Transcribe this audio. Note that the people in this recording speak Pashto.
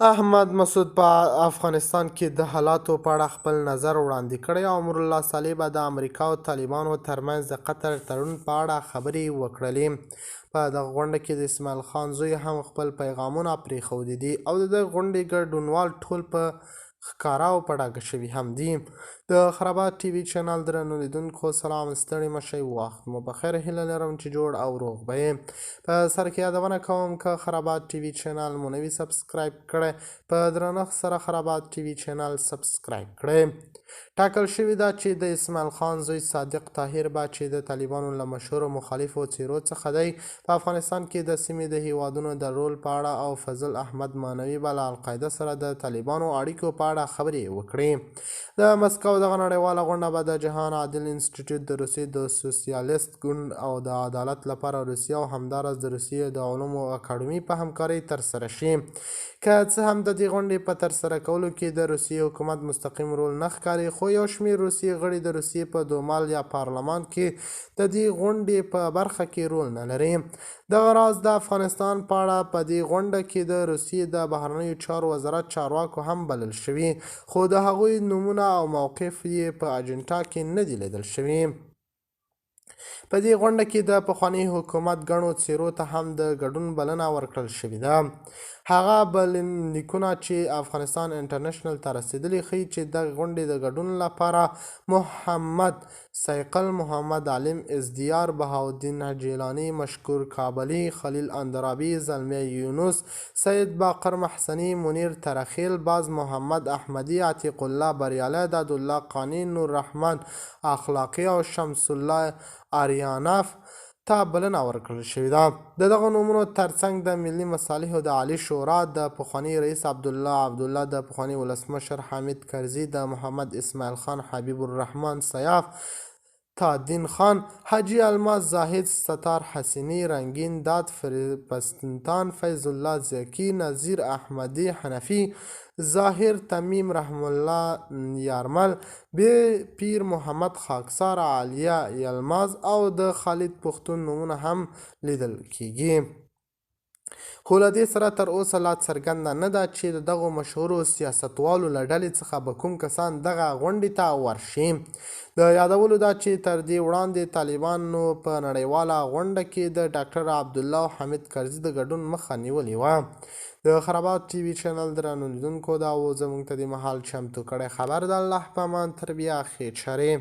احمد مسعود په افغانستان کې د حالاتو په اړه خپل نظر وړاندې کړی او امرالله صالح به د امریکا او طالبانو ترمنځ د قطر تړون په اړه خبرې وکړلې. په دغه غونډه کې د اسماعیل خان زوی هم خپل پیغامونه پرېښودي دي او د دغې غونډې ګډونوال ټول په ښکاره او په ډاګه شوي هم دي. د خرابات ټي وي چینل درنو لیدونکو سلام، ستړي مه شئ، وخت مو په خیر، هیله لرم چې جوړ او روغ به یې. په سر کې یادونه کوم که خرابات ټي وي چینل مو نه وي سبسکرایب کړی، په درنښت سره خرابات ټي وي چینل سبسکرایب کړئ. ټاکل شوې ده چې د اسماعیل خان زوی صادق طاهر به، چې د طالبانو له مشهورو مخالفو څېرو څخه دی، په افغانستان کې د سیمې د هیوادونو د رول په اړه او فضل احمد معنوي به له القاعده سره د طالبانو اړیکو په اړه خبرې وکړي. د مسکو دغه نړیواله غونډه به د جهان عادل انسټیټیوټ، د روسیې د سوسیالیست ګوند او د عدالت لپاره روسیه او همداراز د روسیې د علومو اکاډمي په همکارۍ ترسره شي. که څه هم د دې غونډې په ترسره کولو کې د روسیې حکومت مستقیم رول نه ښکاري، خو یو شمېر روسي غړي د روسیې په دومال یا پارلمان کې د دې غونډې په برخه کې رول نه لري. دغه راز د افغانستان په اړه په دې غونډه کې د روسیې د بهرنیو چارو وزارت چارواکو هم بلل شوي، خو د هغوی نومونه او موقف یې په اجنډا کې نه دي لیدل شوي. په دې غونډه کې د پخواني حکومت ګڼو څېرو ته هم د ګډون بلنه ورکړل شوې ده. هغه بلنلیکونه چې افغانستان انټرنشنل ته رسېدلي ښيي چې دغې غونډې د ګډون لپاره محمد صیقل، محمد عالم ازدیار، بهاوالدین جیلاني، مشکور کابلي، خلیل اندرابي، زلمی یونس، سید باقر محسني، منیر تره خېل، باز محمد احمدي، عتیق الله بریالی، دادالله قانع، نور رحمان اخلاقي او شمس الله آریانف ته بلنه ورکړل شوې ده. د دغو نومونو ترڅنګ د ملي مصالحو د عالي شورا د پخواني رئیس عبدالله عبدالله، د پخواني ولسمشر حامد کرزي، د محمد اسماعیل خان، حبیب الرحمن سیاف، تادین خان، حاجي الماس زاهد، ستار حسیني، رنګین داد پستان، فیض الله ذکي، نذیر احمدي حنفي، ظاهر تمیم، رحم الله یارمل، پیر محمد خاکسار، عالیه یلماز او د خالد پښتون نومونه هم لیدل کیږي. خو له دې سره تر اوسه لا څرګنده نه ده چې د دغو مشهورو سیاستوالو له ډلې څخه به کوم کسان دغه غونډې ته ورشي. د یادولو ده چې تر دې وړاندې طالبانو په نړیواله غونډه کې د ډاکټر عبدالله او حامد کرزي د ګډون مخه نیولې وه. د خرابات ټي وي چینل درنو لیدونکو، دا و زموږ ته دې مهال چمتو کړی خبر. د الله په امان، تر بیا ښې چارې.